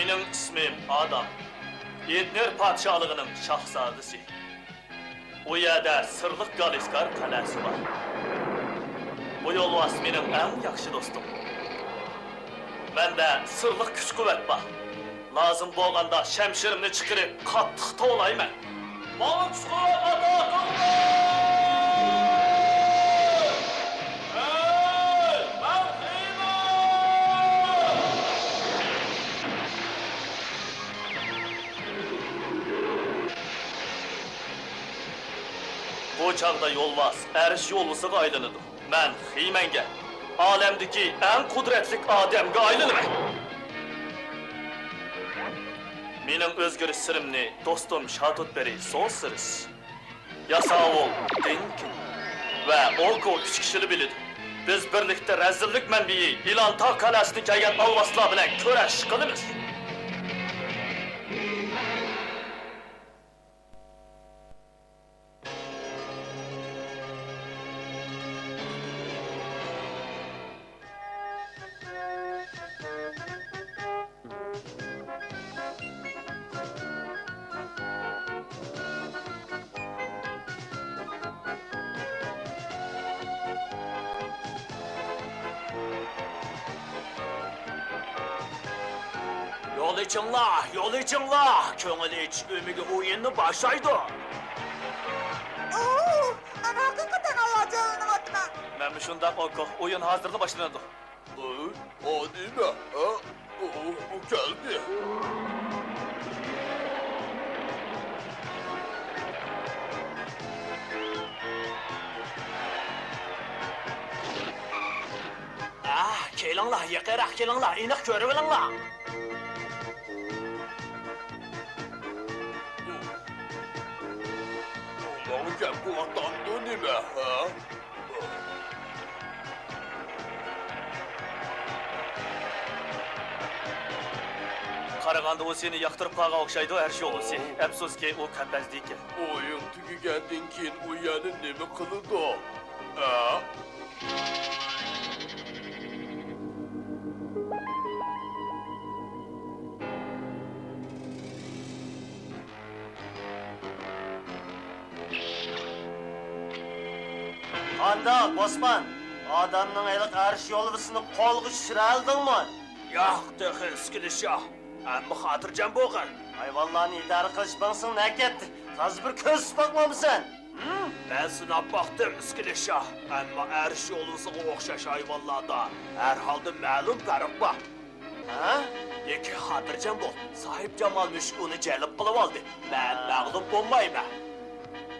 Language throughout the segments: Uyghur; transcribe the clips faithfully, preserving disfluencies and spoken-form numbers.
مېنىڭ ئىسمىم ئادام. ئېدنېر پادىشاھلىقىنىڭ شاھزادىسى. ئۇ يەردە سىرلىق گالىسكار قەلئەسى بار. بۇ يولۋاس مېنىڭ ئەڭ ياخشى دوستۇم. مەندە سىرلىق كۈچ-قۇۋۋەت بار. لازىم بولغاندا شەمشىرىمنى چىقىرىپ قاتتىق توۋلايمەن. ماڭا كۈچ-قۇۋۋەت ئاتا قىلغىن! ھەي، مەن خېمەن! بۇ چاغدا يولۋاس ئەرش يولۋىسىغا ئايلىنىدۇ. مەن خىمەنگە، ئالەمدىكى ئەڭ قۇدرەتلىك ئادەمگە ئايلىنىمەن. مېنىڭ ئۆزگىرىش سىرىمنى دوستۇم شاتوتبېرى سوسىرس، ياساۋۇل دىنكىن ۋە ئوكو ئۈچ كىشىلا بىلىدۇ. بىز بىرلىكتە رەزىللىك مەنبىيى ئىلان تاغ قەلئەسىدىن كەلگەن ئالۋاستىلار بىلەن كۈرەش قىلىمىز. يول ئېچىڭلار، يول ئېچىڭلار! كۆڭۈل ئېچىش ئۆمىكى ئويۇننى باشلايدۇ! ئوو، مەن ھەقىقەتەن ھاياجانلىنىۋاتىمەن. مەنمۇ شۇنداق، ئوكو. ئويۇن ھازىرلا باشلىنىدۇ. ئۇ، ئۇ نېمە؟ ھە؟ ئۇ، ئۇ كەلدى. ئاھ، كېلىڭلار، يېقىنراق كېلىڭلار، ئېنىق كۆرۈۋېلىڭلار. ئۇ ماڭا گەپ قىلىۋاتامدۇ نېمە، ھە؟ قارىغاندا ئۇ سېنى ياقتۇرۇپ قالغان ئوخشايدۇ، ئەرش يولۋىسى. ئەپسۇسكى، ئۇ قەپەستە ئىكەن. ئويۇن تۈگىگەندىن كېيىن ئۇ يەنە نېمە قىلىدۇ؟ ھە؟ قانداق، بوسمان؟ ئادامنىڭ ھېلىقى ئەرش يولۋىسىنى قولغا چۈشۈرەلىدىڭمۇ؟ ياق، تېخى ئىسكىلىت شاھ. ئەمما خاتىرجەم بولغىن. ھايۋانلارنى ئىدارە قىلىش بىڭسىڭ نەگەتتى. تازا بىر كۆزىتىپ باقمامسەن؟ ھىم؟ مەن سىناپ باقتىم، ئىسكىلىت شاھ. ئەمما ئەرش يولۋىسىغا ئوخشاش ھايۋانلاردا ھەر ھالدا مەلۇم پەرق بار. ھە؟ لېكىن خاتىرجەم بول، ساھىبجامال مۈشۈك ئۇنى جەلپ قىلىۋالدى. مەن مەغلۇپ بولمايمەن.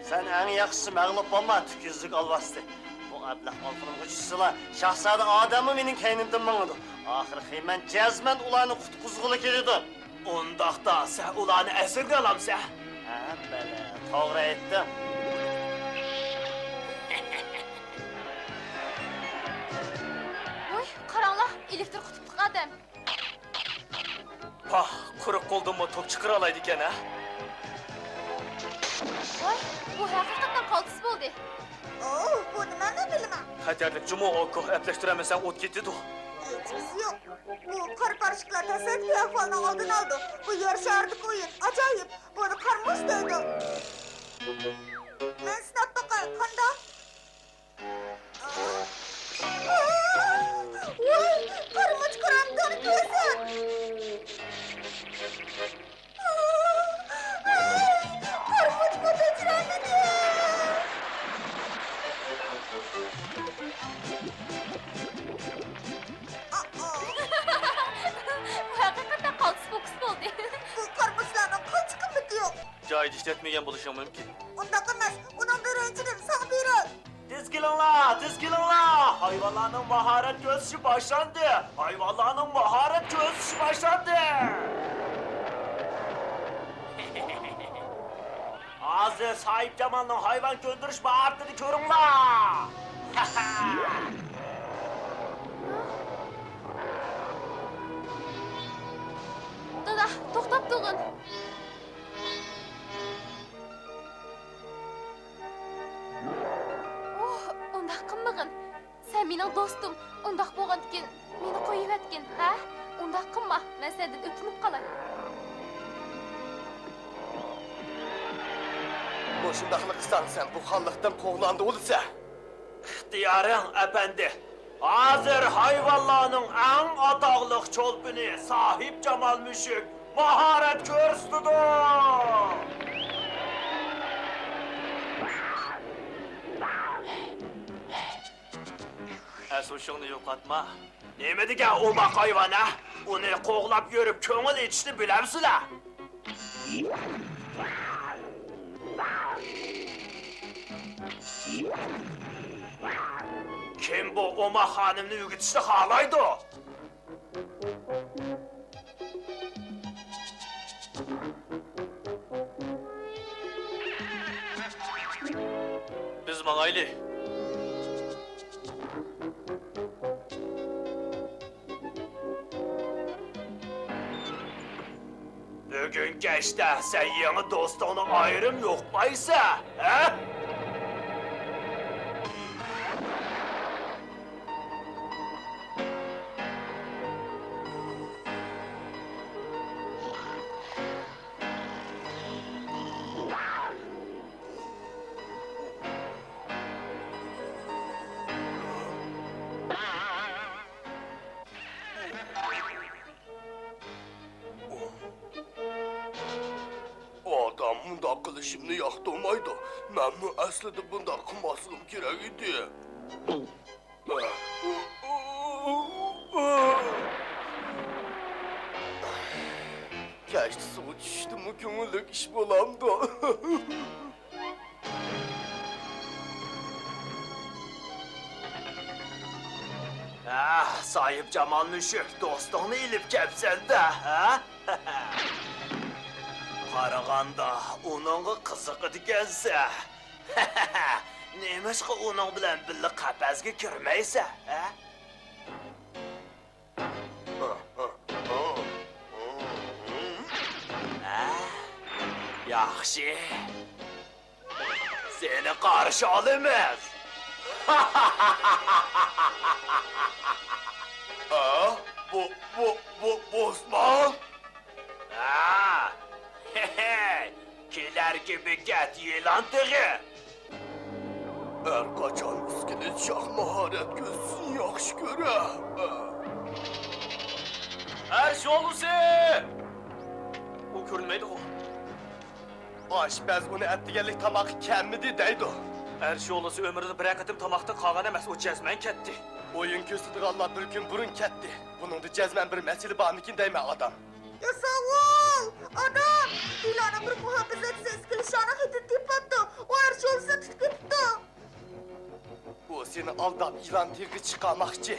سەن ئەڭ ياخشىسى مەغلۇپ بولما، تۈك يۈزلۈك ئالۋاستى. بۇ ئەبلەھ ئالقىنىمغا چۈشسىلا، شاھزادە ئادەممۇ مېنىڭ كەينىمدىن ماڭىدۇ. ئاخىرى خىمەن جەزمەن ئۇلارنى قۇتقۇزغىلى كېلىدۇ. ئۇنداقتا سەن ئۇلارنى ئەسىرگە ئالامسەن؟ ھە، بەلى، توغرا ئېيتتىڭ. ۋوي، قاراڭلار، ئېلېكتر قۇتۇپلۇق ئادەم. پاھ، قۇرۇق قولدىنمۇ توپ چىقىرالايدىكەن ھە؟ ۋاي، بۇ ھەقىقەتەن قالتىس بولدى. ئوھ، بۇنى مەنمۇ بىلىمەن. خەتەرلىك جۇمۇ ئوكۇ، ئەپلەشتۈرەلمىسەڭ ئوت كېتىدۇ. ھېچقىسى يوق. بۇ قارا پاراشوكلار تەسادىپىي ئەھۋالنىڭ ئالدىنى ئالىدۇ. بۇ يەر شارىدىكى ئويۇن، ئاجايىپ. بۇنى قارا مۇز دەيدۇ. مەن سىناپ باقاي، قانداق؟ ۋاي، قارىمۇچ قارامدۇر كۆرسەت! قارىمۇچمۇ تەجرىمىدى! بۇ ھەقىقەتەن قالتىس پوكۇس بولدى. بۇ قارىمۇچلارنىڭ قىلچە قىممىتى يوق. جايىدا ئىشلەتمىگەن بولۇشىڭ مۇمكىن. ئۇنداق ئەمەس، ئۇنىڭ بىرىنچىدىن ساڭا بېرەي. تېز كېلىڭلار، تېز كېلىڭلار! ھايۋانلارنىڭ ماھارەت كۆرسىتىشى باشلاندى! ھايۋانلارنىڭ ماھارەت كۆرسىتىشى باشلاندى! ھازىر ساھىبجامالنىڭ ھايۋان كۆندۈرۈش ماھارىتىنى كۆرۈڭلار! دادا، توختاپ تۇرغىن! ئۇھ، ئۇنداق قىلمىغىن. سەن مېنىڭ دوستۇم. ئۇنداق بولغاندىكىن، مېنى قويۇۋەتكىن، ھە؟ ئۇنداق قىلما، مەن سەندىن ئۆتۈنۈپ قالاي. مۇشۇنداقلا قىلساڭ، سەن بۇ خانلىقتىن قوغلاندى بولىسەن. ئىختىيارىڭ، ئەپەندى. ھازىر ھايۋانلارنىڭ ئەڭ ئاتاقلىق چولپىنى ساھىبجامال مۈشۈك ماھارەت كۆرسىتىدۇ. ئەس-ھوشۇڭنى يوقاتما. نېمە دېگەن ئوماق ھايۋان، ھە؟ ئۇنى قوغلاپ يۈرۈپ كۆڭۈل ئېچىشنى بىلەمسىلەر؟ كىم بۇ ئوماق خانىمنى ئۆگىتىشنى خالايدۇ؟ بىز ماڭايلى. بۈگۈن كەچتە سەن يېڭى دوستۇڭنى ئايرىم يوقلايسەن، ھە؟ ئادەم مۇنداق قىلىشىمنى ياقتۇرمايدۇ. مەنمۇ ئەسلىدە بۇنداق قىلماسلىقىم كېرەك ئىدى. كەچتە سۇغا چۈشۈشتىنمۇ كۆڭۈللۈك ئىش بولامدۇ؟ ھە، ساھىبجامال مۈشۈك، دوستۇڭنى ئېلىپ كەپسەن-دە، ھە؟ قارىغاندا، ئۇنىڭغا قىزىقىدىكەنسەن. نېمىشقا ئۇنىڭ بىلەن بىللە قەپەسكە كىرمەيسەن، ھە؟ ھە؟ ياخشى. سېنى قارشى ئالىمىز. ھە؟ بۇ، بۇ، بۇ بوسمان؟ ھە. كېلەركى بېكەت يىلان تېغى. ھەر قاچان ئىسكىلىت شاھ ماھارەت كۆرسىتىشنى ياخشى كۆرە. ئەرش يولۋىسى! ئۇ كۆرۈنمەيدىغۇ. ئاشپەز ئۇنى ئەتىگەنلىك تاماققا كەلمىدى دەيدۇ. ئەرش يولۋىسى ئۆمرىدە بىرەر قېتىم تاماقتىن قالغان ئەمەس، ئۇ جەزمەن كەتتى. ئويۇن كۆرسىتىدىغانلار بىر كۈن بۇرۇن كەتتى. بۇنىڭدا جەزمەن بىر مەسىلە بارمىكىن دەيمەن، ئادام. ياساۋۇل! ئادام! دىلانىڭ بىر مۇھاپىزەتچىسى ئىسكىلىت شاھنىڭ خېتىنى تېپىپتۇ. ئۇ ئەرش يولۋىسىنى تۇتۇپ كېتىپتۇ. ئۇ سېنى ئالداپ، يىلان تېغىغا چىقارماقچى.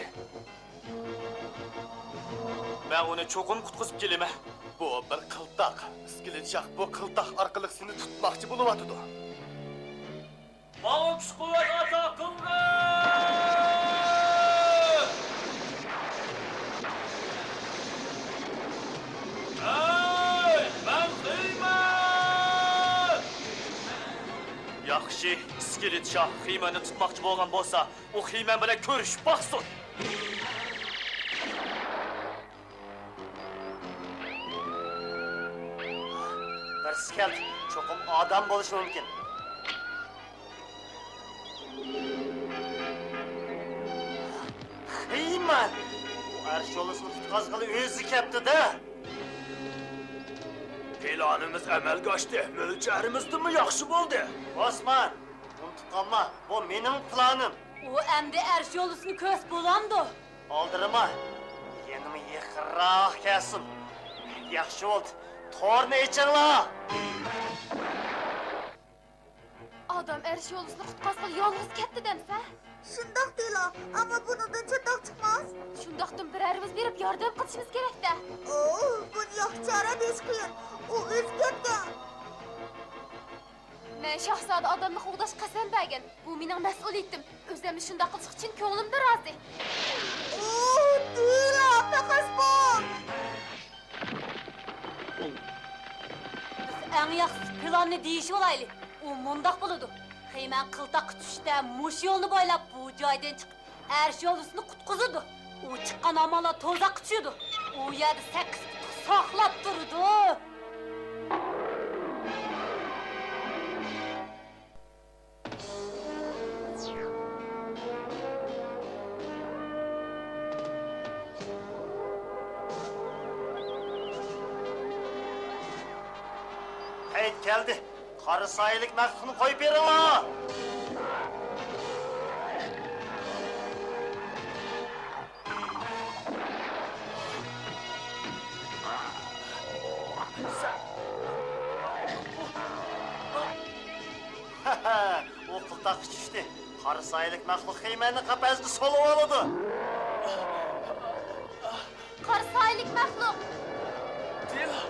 مەن ئۇنى چوقۇم قۇتقۇزۇپ كېلىمەن. بۇ بىر قىلتاق. ئىسكىلىت شاھ بۇ قىلتاق ئارقىلىق سېنى تۇتماقچى بولۇۋاتىدۇ. ماڭا كۈچ-قۇۋۋەت ئاتا قىلغىن! ھەي، مەن خىمەن! ياخشى، ئىسكىلىت شاھ خىمەننى تۇتماقچى بولغان بولسا، ئۇ خىمەن بىلەن كۆرۈشۈپ باقسۇن. بىرسى كەلدى. چوقۇم ئادەم بولۇشى مۇمكىن. خىمەن! ئۇ ئەرش يولۋىسىنى قۇتقازغىلى ئۆزى كەپتۇ-دە! پىلانىمىز ئەمەلگە ئاشتى. مۆلچەرىمىزدىنمۇ ياخشى بولدى. بوسمان! ئۇنتۇپ قالما، بۇ مېنىڭ پىلانىم. ئۇ ئەمدى ئەرش يولۋىسىنى كۆرسە بولامدۇ؟ ئالدىرىما، يەنىمۇ يېقىنراق كەلسۇن. ياخشى بولدى، تورنى ئېچىڭلار! ئادەم ئەرش يولۋىسىنى قۇتقازغىلى يالغۇز كەتتى دەمسە؟ شۇنداق دېلا، ئەمما بۇنىڭدىن چاتاق چىقماس. شۇنداقتىن بىرەرىمىز بېرىپ ياردەم قىلىشىمىز كېرەك-دە. ئوھ، بۇنى ياخشى چارە دېيىش قىيىن. ئۇ ئۆزى كەتكەن. مەن شاھزادە ئادەمنى قوغداش قەسەم بەرگەن. بۇ مېنىڭ مەسئۇلىيىتىم. ئۆزۈممۇ شۇنداق قىلىش ئۈچۈن كۆڭلۈمدىن رازى. ئۇ دېلا، پەخەس بول! بىز ئەڭ ياخشى پىلاننى دېيىشىۋالايلى. ئۇ مۇنداق بولىدۇ. خىمەن قىلتاققا چۈشۈشتە مۇشۇ يولنى بويلاپ بۇ جايدىن چىقىپ، ئەرش يولۋىسىنى قۇتقۇزىدۇ. ئۇ چىققان ھامانلا توزاققا چۈشىدۇ. ئۇ يەردە سەككىز پۇتلۇق ساقلاپ تۇرىدۇ. پەيت كەلدى. قارا سايىلىك مەخلۇقنى قويۇپ بېرىڭلار! ئۇ قىلتاققا چۈشتى. قارا سايىلىك مەخلۇق خىمەننى قەپەسكە سولىۋالىدۇ. قارا سايىلىك مەخلۇق! دىلا!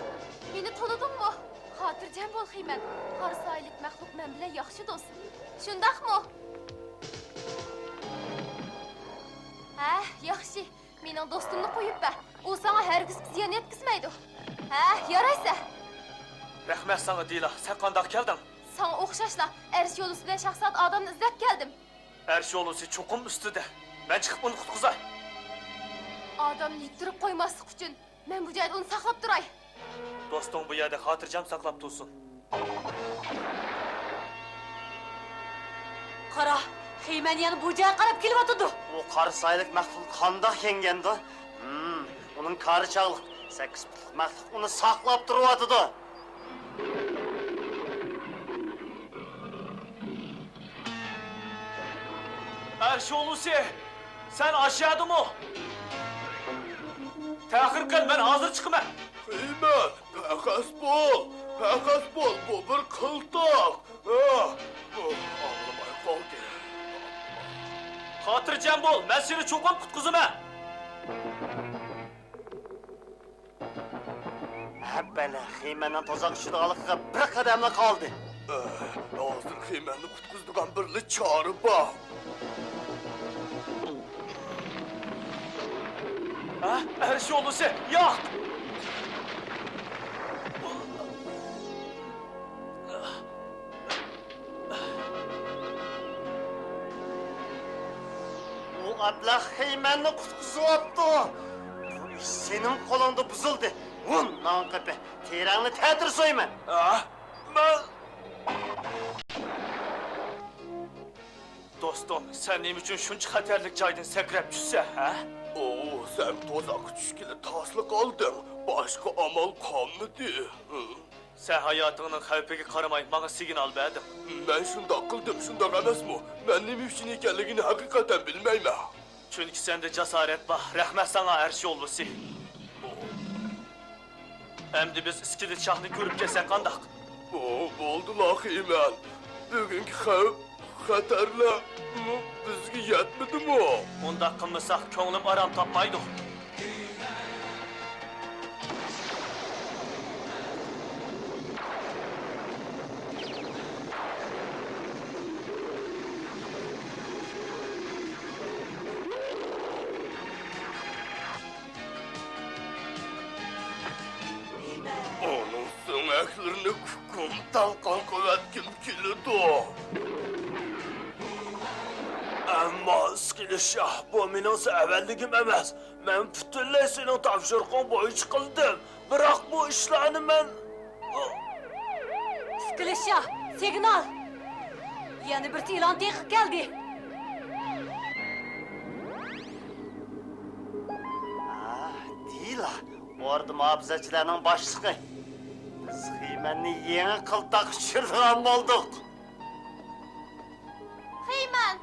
مېنى تونۇدۇڭمۇ؟ خاتىرجەم بول، خىمەن. قارا سايىلىك مەخلۇق مەن بىلەن ياخشى دوست. شۇنداقمۇ؟ ھە، ياخشى. مېنىڭ دوستۇمنى قويۇپ بەر. ئۇ ساڭا ھەرگىزمۇ زىيان يەتكۈزمەيدۇ. ھە، يارايسەن. رەھمەت ساڭا، دىلا. سەن قانداق كەلدىڭ؟ ساڭا ئوخشاشلا، ئەرش يولۋىسى بىلەن شاھزادە ئادەمنى ئىزدەپ كەلدىم. ئەرش يولۋىسى چوقۇم ئۈستىدە. مەن چىقىپ ئۇنى قۇتقۇزاي. ئادەمنى يىتتۈرۈپ قويماسلىق ئۈچۈن مەن بۇ جايدا ئۇنى ساقلاپ تۇراي. دوستۇڭ بۇ يەردە خاتىرجەم ساقلاپ تۇرسۇن. قارا، خىمەن يەنە بۇ جايغا قاراپ كېلىۋاتىدۇ. ئۇ قارا سايىلىك مەخلۇقنى قانداق يەڭگەندۇ؟ ھىم، ئۇنىڭ كارى چاغلىق. سەككىز پۇتلۇق مەخلۇق ئۇنى ساقلاپ تۇرۇۋاتىدۇ. ئەرش يولۋىسى، سەن ئاشۇ يەردىمۇ؟ تەخىر قىل، مەن ھازىر چىقىمەن. خىمەن، پەخەس بول، پەخەس بول، بۇ بىر قىلتاق. ئاھ، ئۇھ، ئاڭلىماي قالدى. خاتىرجەم بول، مەن سېنى چوقۇم قۇتقۇزىمەن. ھەببەلە، خىمەننىڭ تۇزاققا چۈشىدىغانلىقىغا بىر قەدەملا قالدى. ئەھ، ھازىر خىمەننى قۇتقۇزىدىغان بىرلا چارە بار. ھە؟ ئەرش يولۋىسى، ياق! ئۇ ئەبلەخ خىمەننى قۇتقۇزۇۋاپتۇ. بۇ ئىش سېنىڭ قولۇڭدا بۇزۇلدى. ھۇ، نانقېپى، تېرەڭنى تەتۈر سويىمەن. ئا، مەن. دوستۇم، سەن نېمە ئۈچۈن شۇنچە خەتەرلىك جايدىن سەكرەپ چۈشسەڭ، ھە؟ ئوۋ، سەن تۇزاققا چۈشكىلى تاسلا قالدىڭ. باشقا ئامال قالمىدى. ھە؟ سەن ھاياتىڭنىڭ خەۋپىگە قارىماي ماڭا سىگنال بەردىڭ. مەن شۇنداق قىلدىم، شۇنداق ئەمەسمۇ؟ مەن نېمە ئۈچۈن ئىكەنلىكىنى ھەقىقەتەن بىلمەيمەن. چۈنكى سەندە جاسارەت بار. رەھمەت ساڭا، ئەرش يولۋىسى. ئەمدى بىز ئىسكىلىت شاھنى كۆرۈپ كەتسەك قانداق؟ ئوۋ، بولدىلا، خىمەن. بۈگۈنكى خەۋپ، خەتەرلەر بىزگە يەتمىدىمۇ؟ ئۇنداق قىلمىساق، كۆڭلۈم ئارام تاپمايدۇ. ئۇنىڭ سۆڭەكلىرىنى كۇكۇمدان قان قىلىۋەتكۈم كېلىدۇ. ئەمما ئىسكىلىت شاھ، بۇ مېنىڭ سەۋەنلىكىم ئەمەس. مەن پۈتۈنلەي سېنىڭ تاپشۇرۇقۇڭ بويىچە قىلدىم. بىراق بۇ ئىشلارنى مەن. ئىسكىلىت شاھ، سىگنال! يەنە بىر ئېلان تېخى كەلدى. ئاھ، دېيىلا، ئوردا مۇھاپىزەتچىلەرنىڭ باشلىقى. بىز خىمەننى يېڭى قىلتاققا چۈشۈرىدىغان بولدۇق. خىمەن!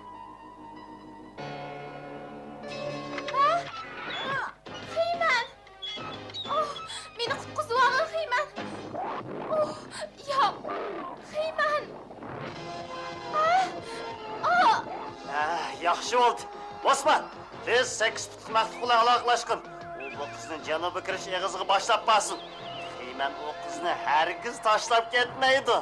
ھە؟ خىمەن! ئوھ، مېنى قۇتقۇزۇۋالغىن، خىمەن! ئوھ، ياق! خىمەن! ئاھ! ئاھ! ھە، ياخشى بولدى. بوسمان، تېز سەككىز پۇتلۇق مەخلۇق بىلەن ئالاقىلەشكىن. ئۇ بۇ قىزنى جەنۇبىي كىرىش ئېغىزىغا باشلاپ بارسۇن. خىمەن ئۇ قىزنى ھەرگىز تاشلاپ كەتمەيدۇ.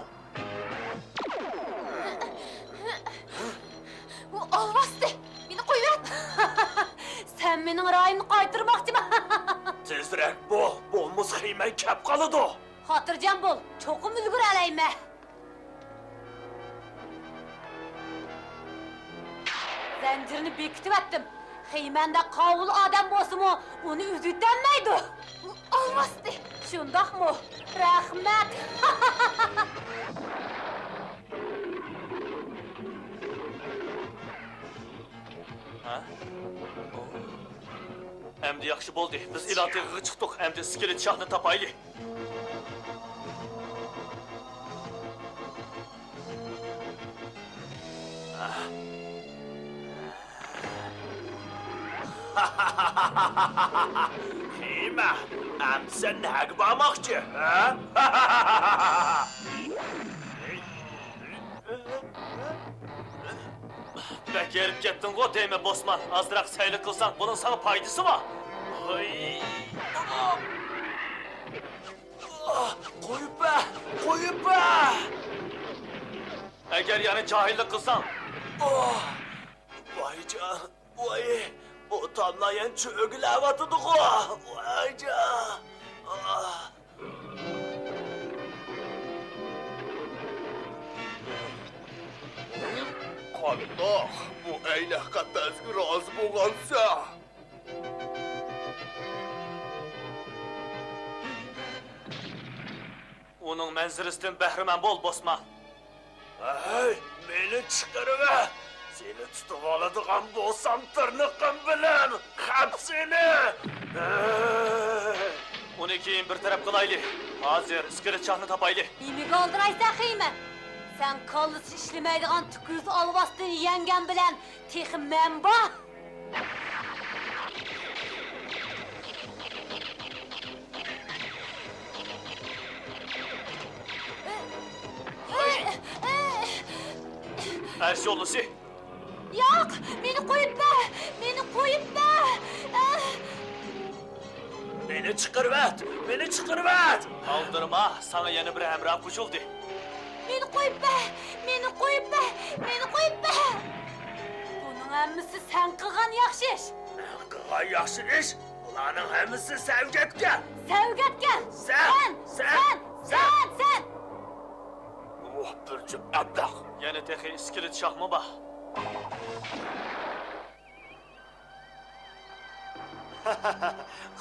ئۇ ئالۋاستى! مېنى قويۇۋەت! سەن مېنىڭ رايىمنى قايتۇرماقچىما؟ تېزرەك بول، بولمىسا خىمەن كەپ قالىدۇ. خاتىرجەم بول، چوقۇم ئۈلگۈرەلەيمەن. زەنجىرنى بېكىتىۋەتتىم. خېمەندەك قاۋۇل ئادەم بولسىمۇ، ئۇنى ئۈزۈۋېتەلمەيدۇ. ئۇ ئالۋاستى. شۇنداقمۇ؟ رەھمەت. ھە؟ ئەمدى ياخشى بولدى. بىز ئىلان تېغىغا چىقتۇق. ئەمدى ئىسكىلىت شاھنى تاپايلى. خېمە، ئەمدى سەن نەگە بارماقچى، ھە؟ بەك ھېرىپ كەتتىڭغۇ دەيمەن، بوسمان. ئازراق سەيلە قىلساڭ، بۇنىڭ ساڭا پايدىسى بار. ھوي. ئاھ، قويۇپ بەر، قويۇپ بەر! ئەگەر يەنە جاھىللىق قىلساڭ. ئاھ، ۋايجان، ۋاي، بۇ تاملار يەنە چۆگىلەۋاتىدىغۇ. ۋايجان. ئاھ. قانداق، بۇ ئەينەك قەپەسكە رازى بولغانسەن؟ ئۇنىڭ مەنزىرىسىدىن بەھرىمەن بول، بوسمان. ھەي، مېنى چىقىرىۋەت! سېنى تۇتۇۋالىدىغان بولسام، تىرنىقىم بىلەن خەپ سېنى! ھەي! ئۇنى كېيىن بىر تەرەپ قىلايلى. ھازىر ئىسكىلىت شاھنى تاپايلى. نېمىگە ئالدىرايسەن، خېمەن؟ سەن كاللىسى ئىشلىمەيدىغان تۈك يۈز ئالۋاستىنى يەڭگەن بىلەن تېخى مەن بار! ئەرش يولۋىسى! ياق! مېنى قويۇپ بەر! مېنى قويۇپ بەر! مېنى چىقىرىۋەت! مېنى چىقىرىۋەت! ئالدىرىما، ساڭا يەنە بىر ھەمراھ قوشۇلدى. مېنى قويۇپ بەر! مېنى قويۇپ بەر! مېنى قويۇپ بەر! بۇنىڭ ھەممىسى سەن قىلغان ياخشى ئىش! مەن قىلغان ياخشى ئىش؟ بۇلارنىڭ ھەممىسى سەۋگەتكەن! سەۋگەتكەن! سەن! سەن! سەن! سەن! سەن! ئۇھ، بىر جۈپ ئەبلەخ! يەنە تېخى ئىسكىلىت شاھمۇ بار.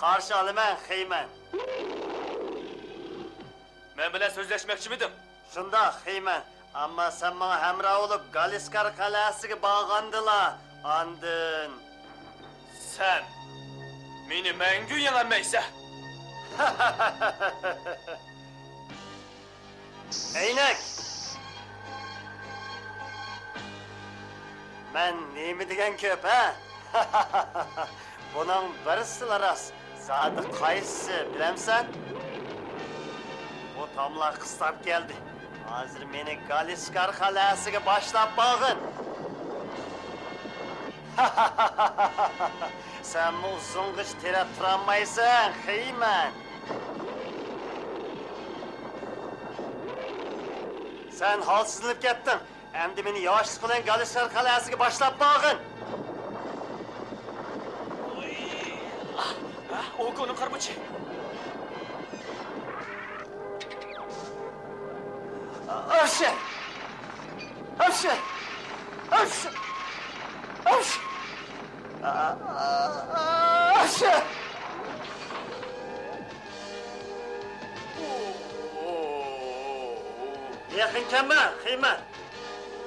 قارشى ئالىمەن، خېمەن. مەن بىلەن سۆزلەشمەكچىمىدىڭ؟ شۇنداق، خېمەن. ئەمما سەن ماڭا ھەمراھ بولۇپ، گالىسكار قەلئەسىگە بارغاندىلا، ئاندىن. سەن مېنى مەڭگۈ يېڭەلمەيسەن. ئەينەك! مەن نېمە دېگەن كۆپ، ھە؟ بۇنىڭ بىرسىلا راست. زادى قايسىسى، بىلەمسەن؟ بۇ تاملار قىستاپ كەلدى. ھازىر مېنى گالىسكار قەلئەسىگە باشلاپ بارغىن. سەنمۇ ئۇزۇنغىچە تىرەپ تۇرالمايسەن، خېمەن. سەن ھالسىزلىنىپ كەتتىڭ. ئەمدى مېنى ياۋاشلىق بىلەن گالىسكار قەلئەسىگە باشلاپ بارغىن. ئوكونىڭ قارىمۇچى. ئاشە! ئاشە! ئاشە! ئاشە! ئاشە! يېقىن كەلمە، خېمەن!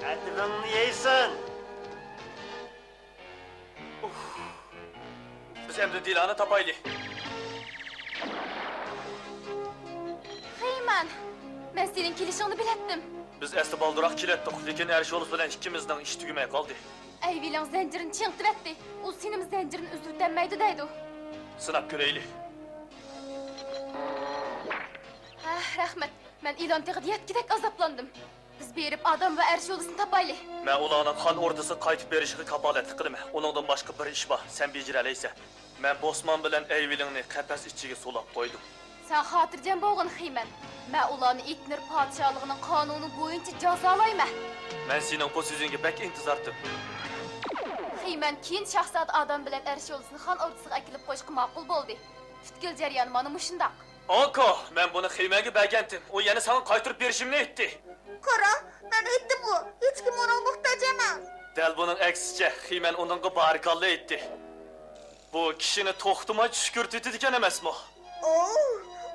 ئەتىۋىڭنى يەيسەن! ئۇف. بىز ئەمدى دىلانى تاپايلى. خېمەن، مەن سېنىڭ كېلىشىڭنى بىلەتتىم. بىز ئەسلى بالدۇرراق كېلەتتۇق، لېكىن ئەرش يولۋىسى بىلەن ئىككىمىزنىڭ ئىشى تۈگىمەي قالدى. ئەيۋىلىڭ زەنجىرىنى چىڭىتىۋەتتى. ئۇ سېنىمۇ زەنجىرىنى ئۈزۈۋېتەلمەيدۇ دەيدۇ. سىناپ كۆرەيلى. ھە، رەھمەت. مەن ئىلان تېغىدا يەتكۈدەك ئازابلاندىم. بىز بېرىپ ئادام ۋە ئەرش يولۋىسىنى تاپايلى. مەن ئۇلارنىڭ خان ئوردىسىغا قايتىپ بېرىشىغا كاپالەتلىك قىلىمەن. ئۇنىڭدىن باشقا بىر ئىش بار، سەن بېجىرەلەيسەن. مەن بوسمان بىلەن ئەيۋىلىڭنى قەپەس ئىچىگە سولاپ قويدۇم. سەن خاتىرجەم بولغىن، خېمەن. مەن ئۇلارنى ئېتنېر پادىشاھلىقىنىڭ قانۇنى بويىچە جازالايمەن. مەن سېنىڭ بۇ سۆزۈڭگە بەك ئىنتىزارتىم. خېمەن كېيىن شاھزادە ئادام بىلەن ئەرش يولۋىسىنى خان ئوردىسىغا ئەكېلىپ قويۇشقا ماقۇل بولدى. پۈتكۈل جەريان مانا مۇشۇنداق. ئاكا، مەن بۇنى خېمەنگە بەرگەنتىم. ئۇ يەنە ساڭا قايتۇرۇپ بېرىشىمنى ئېيتتى. قارا، مەن ئېيتتىمغۇ، ھېچكىم ئۇنىڭغا موھتاج ئەمەس. دەل بۇنىڭ ئەكسىچە، خېمەن ئۇنىڭغا بارىكاللا ئېيتتى. بۇ كىشىنى توختىماي چۈشكۈرتۈۋېتىدىكەن ئەمەسمۇ؟ ئوۋ،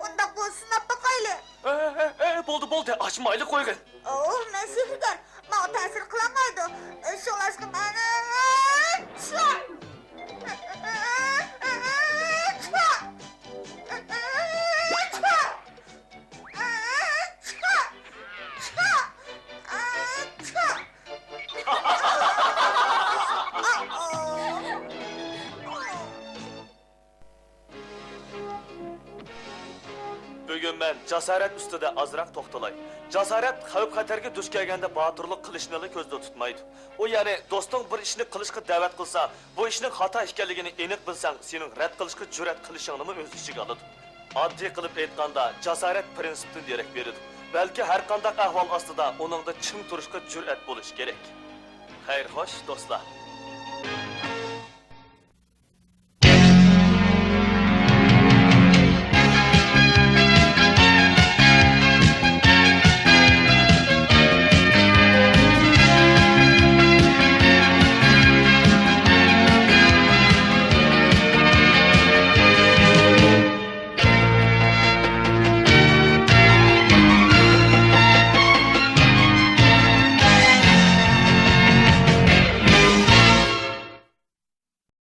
ئۇنداق بولسا سىناپ باقايلى. ئە، ئە، ئە، بولدى، بولدى، ئاچمايلى قويغىن. ئوۋ، مەن سېھىرگەر، ماڭا تەسىر قىلالمايدۇ. شۇڭلاشقا مەن، بۈگۈن مەن جاسارەت ئۈستىدە ئازراق توختىلاي. جاسارەت خەۋپ-خەتەرگە دۇچ كەلگەندە باتۇرلۇق قىلىشنىلا كۆزدە تۇتمايدۇ. ئۇ، يەنى دوستۇڭ بىر ئىشنى قىلىشقا دەۋەت قىلسا، بۇ ئىشنىڭ خاتا ئىكەنلىكىنى ئېنىق بىلسەڭ، سېنىڭ رەت قىلىشقا جۈرئەت قىلىشىڭنىمۇ ئۆز ئىچىگە ئالىدۇ. ئاددىي قىلىپ ئېيتقاندا، جاسارەت پىرىنسىپتىن دېرەك بېرىدۇ. بەلكى ھەرقانداق ئەھۋال ئاستىدا ئۇنىڭدا چىڭ تۇرۇشقا جۈرئەت بولۇش كېرەك. خەير، خوش، دوستلار.